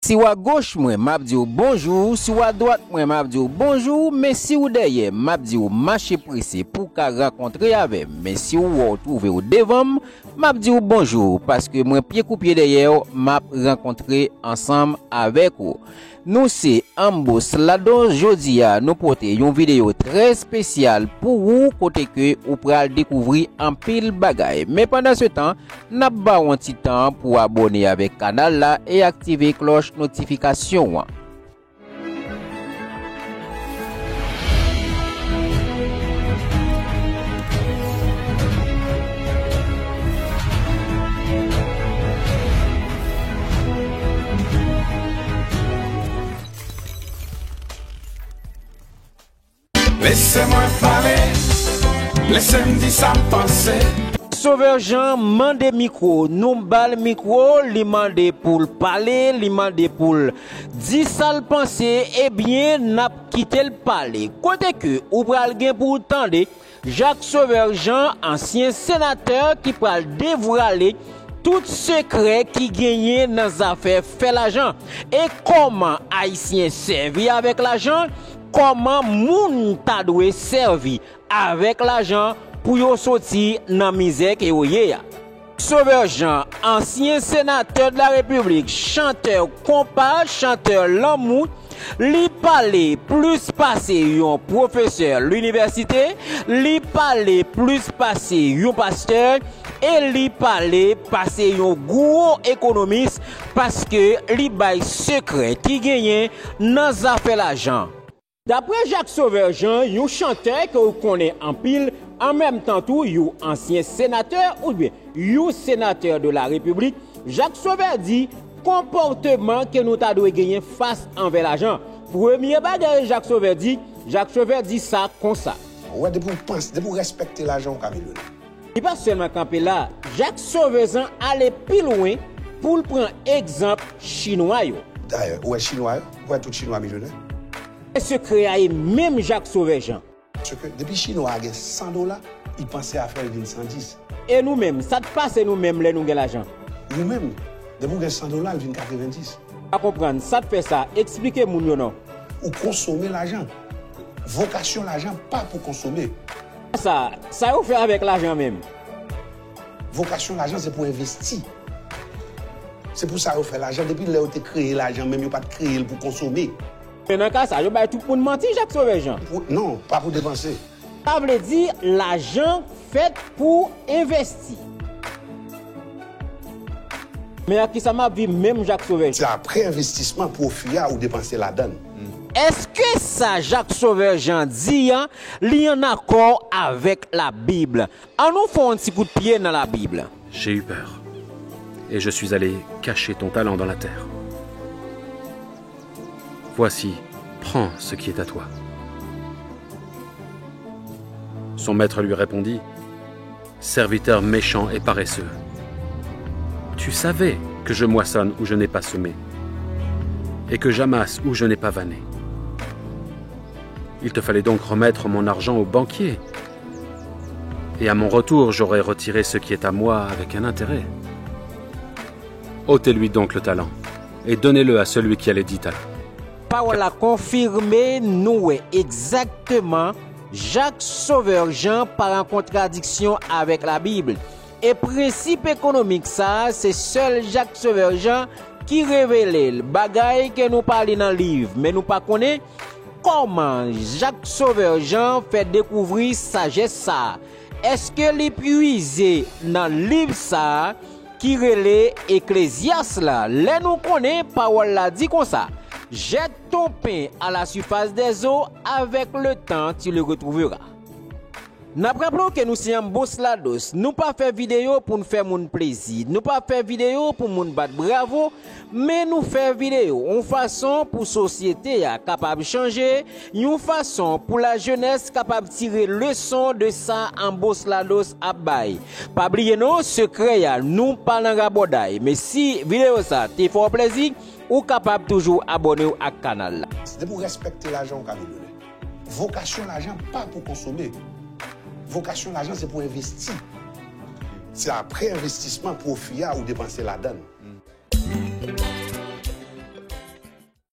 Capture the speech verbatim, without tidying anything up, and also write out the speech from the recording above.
Si w agoch mwen, m ap di w bonjou, si w adwat mwen, m ap di w bonjou, men si w dèyè m, m ap di w mache prese pou w ka rankontre avè m, men si w wè w twouve w devan m, m ap di w bonjou, paske mwen pye kou pye dèyè w, m ap rankontre ansanm avèk ou. Nou se Ambos Lados, jodi a nou pote yon videyo trè espesyal pou ou, kote ke ou pral dekouvri anpil bagay. Men pandan se tan, n ap ba w yon ti tan pou w abòne avèk kanal la e aktive klòch notifikasyon an. Lese mwen pale, lese m di sa m panse. Sovè Jan mande mikwo, nou ba l mikwo, li mande pou l pale, li mande pou l di sa l panse, ebyen, n ap kite l pale. Kote ke ou pral gen pou w tande Jak Sovè Jan, ansyen senatè ki pral devwale tout sekrè ki genyen nan zafè fè lajan e kòman Ayisyen sèvi avèk lajan, kòman moun ta dwe sèvi avèk lajan pou yo soti nan mizè ke yo ye a. Sovè Jan, ansyen senatè de la Repiblik, chantè konpa, chantè lanmou, li pale plis pase yon pwofesè linivèsite, li pale plis pase yon pastè, e li pale pase yon gwo ekonomis, paske li bay sekrè ki genyen nan zafè lajan. Daprè Jak Sovè Jan, yon chantè ke w konnen anpil, an menm tan tou yon ansyen senatè oubyen yon senatè de la Repiblik, Jak Sovè di konpòteman ke nou ta dwe genyen fas anvè lajan. Premye bagay Jak Sovè di, Jak Sovè di sa konsa. Ou wè, depi w panse, depi w respekte lajan, ou ka milyonè. Li pa sèlman kanpe la, Jak Sovè Jan ale pi lwen pou l pran egzanp Chinwa yo. Dayè, ou wè Chinwa yo, ou wè tout Chinwa milyonè. E sekrè a e menm Jak Sovè Jan. Paske depi Chinwa a gen san dola, li panse a fè l vin san dis. E nou menm, sa t pase nou menm lè nou gen lajan? Nou menm, depi w gen san dola, l vin katrevenndis. Pa konprann, sa t fè sa? Eksplike moun yo non. Ou konsome lajan. Vokasyon lajan pa pou konsome. Sa, sa yo fè avèk lajan menm? Vokasyon lajan se pou envesti. Se pou sa yo fè lajan. Depi lè yo te kreye lajan, menm yo pa t kreye l pou konsome. Men nan ka sa, yo bay tout moun manti, Jak Sovè Jan. Pou, non, pa pou depanse. Sa vle di, lajan fèt pou envesti. Men ak kisa m ap viv menm Jak Sovè Jan? Se apre envestisman, pwofi a, ou depanse ladan l. Èske sa Jak Sovè Jan di an, li an akò avèk Labib? Ann nou fè yon ti kout pye nan Labib. J'ai eu peur, et je suis allé cacher ton talent dans la terre. Voici, prends ce qui est à toi. Son maître lui répondit, serviteur méchant et paresseux. Tu savais que je moissonne où je n'ai pas semé, et que j'amasse où je n'ai pas vanné. Il te fallait donc remettre mon argent au banquier, et à mon retour, j'aurais retiré ce qui est à moi avec un intérêt. Ôtez-lui donc le talent, et donnez-le à celui qui a les dix talents. Pawòl la konfime, nou wè egzakteman Jak Sovè Jan pa an kontradiksyon avèk Labib. E prensip ekonomik sa a, se sèl Jak Sovè Jan ki revele l. Bagay ke nou pa li nan liv, men nou pa konnen kòman Jak Sovè Jan fè dekouvri sajès sa a. Èske li pwize nan liv sa a ki rele Eklezyas la? Lè nou konnen pawòl la di konsa, jette ton pain à la surface des eaux, avec le temps tu le retrouveras. N ap raple w ke nou se Ambos Lados. Nou pa fè videyo pou n fè moun plezi. Nou pa fè videyo pou moun bat bravo. Men nou fè videyo yon fason pou sosyete a kapab chanje, yon fason pou lajenès kapab tire leson de sa Ambos Lados ap bay. Pa bliye non, sekrè a, nou pa nan rabòday. Men si videyo sa te fè w plezi, ou kapab toujou abòne w ak kanal la. Depi w respekte lajan, ou ka milyonè. Vokasyon lajan pa pou konsome. Vokasyon lajan se pou envesti. Se apre envestisman, pwofi a, ou depanse ladan l.